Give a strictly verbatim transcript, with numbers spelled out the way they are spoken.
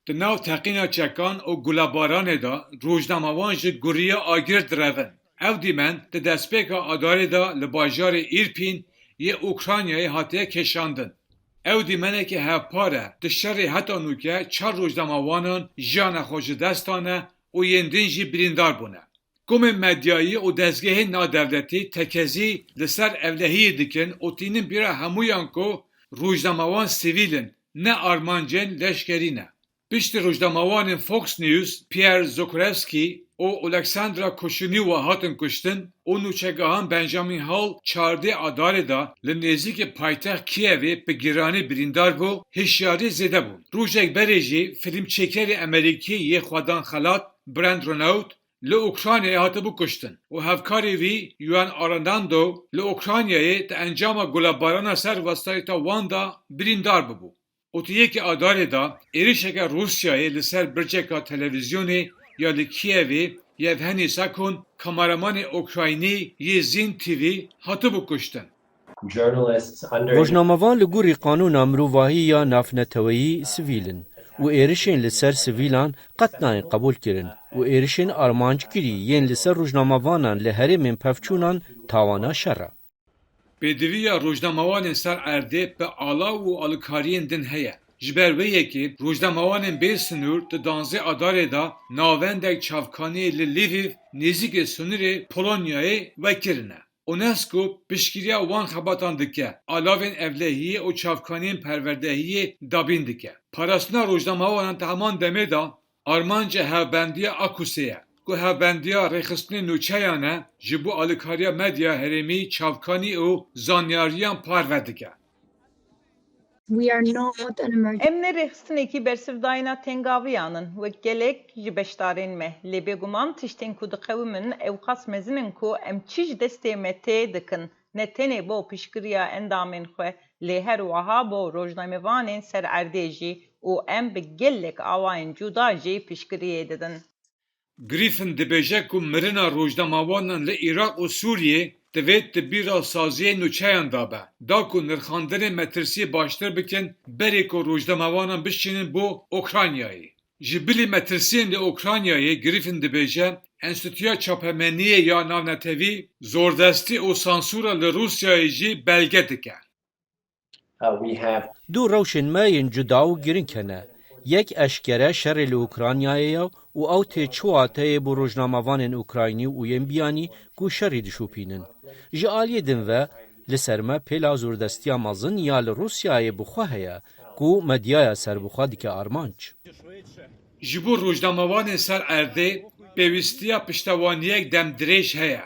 Di nav teqîna çekan û gulebaranê de rojnamevan ji guriya agir direvin. Ew dîmen di destpêka Adarê de li bajarê Îrpîn yê Ukraynayê hatiye kêşandin. Ew dîmeneke hevpar e, di şerê heta nûke çar rojnamevanan jiyana xwe ji dest dane û yên din jî birîndar bûne. Komên medyayî û dezgehên nadewletî tekezî li ser ewlehiyê dikin û tînin bîra hemûyan ku rojnamevan sivîl in, ne armancên leşkerî ne. Piştî rojnamevanên Fox News, Pierre Zokurevski û Oleksandra Koşuniwa hatin kuştin û nûçegehan Benjamin Hall çardê Adarê de li nêzîkî paytext Kievê bi giranî birîndar bû, hişyarî zêde bû. Rojek berê jî fîlmçêkerê Amerîkî yê xwedan xelat Brent Renaud li Ukraynayê hatibû kuştin û hevkarê wî Yuan Aranando li Ukraynayê di encama gulebarana ser wesayîta wan de birîndar bûbû. Û di yekê Adarê de êrişeke Rûsyayê li ser birceka televîzyonê ya li Kiyevê Yevhenî Sakun, kameramanê Ukraynî yê Zîn T V, hatibû kuştin. Journalists under Rojnamevan li gorî qanûna mirovahî ya navneteweyî sivîl in û êrişên li ser sivîlan qet nayên qebûlkirin û êrişên armancgirî yên li ser rojnamevanan li herêmên pevçûnan tawana şer e. Pêdiviya rojnamevanên ser erdê bi alav û alîkariyên din heye. Ji ber wê yekê rojnamevanên bê sinûr di danzdeh Adarê de navendek çavkaniyê li Lviv nêzîkê sinûrê Polonyayê vekirine. UNESCO piştgiriya wan xebatan dike, alavên ewlehiyê û çavkaniyên perwerdehiyê dabîn dike. Parastina rojnamevanan di heman demê de armanca hevbendiya AKUSê ye, ku hevbendiya rêxistinê nûçeyan e, ji bo alîkariya medya herêmî, çavkanî û zanyariyan parve dike. We are not an emergency. Em ne rêxistinekî bersivdayîna tengaviyan in, wek gelek ji beşdarên me. Lê bêguman tiştên ku diqewimin ewqas mezin in ku em çi ji destê me tê dikin, ne tenê bo piştgiriya endamên xwe, lê her wiha bo rojnamevanên ser erdê jî û em bi gelek awayên cuda jî piştgiriyê didin. Griffin dibêje ku mirina rojnamevanan li Iraq û Sûriyê divê di bîra saziyê nûçeyan de be, da ku nirxandinên metirsiyê baştir bikin berê ku rojnamevanan bişînin bo Ukraynayê. Ji bilî metirsiyên li Ukraynayê Griffin dibêje, Enstîtuya Çapemeniyê ya Navnetewî zordestî û sansûra li Rûsyayê jî belge dike. Uh, we have Du rewşên me yên cuda û girîng hene. Yek eşkere şerê li Ukraynayê ye û ew tê çi wateyê bo rojnamevanên Ukraynî û yên biyanî ku şerî dişopînin. Ji aliyê din ve li ser me pêla zordestiya mezin ya li Rûsyayê bi xwe heye ku medyaya serbixwe dike armanc. Ji bo rojnamevanên ser erdê pêwîstiya piştewaniyek demdirêj heye.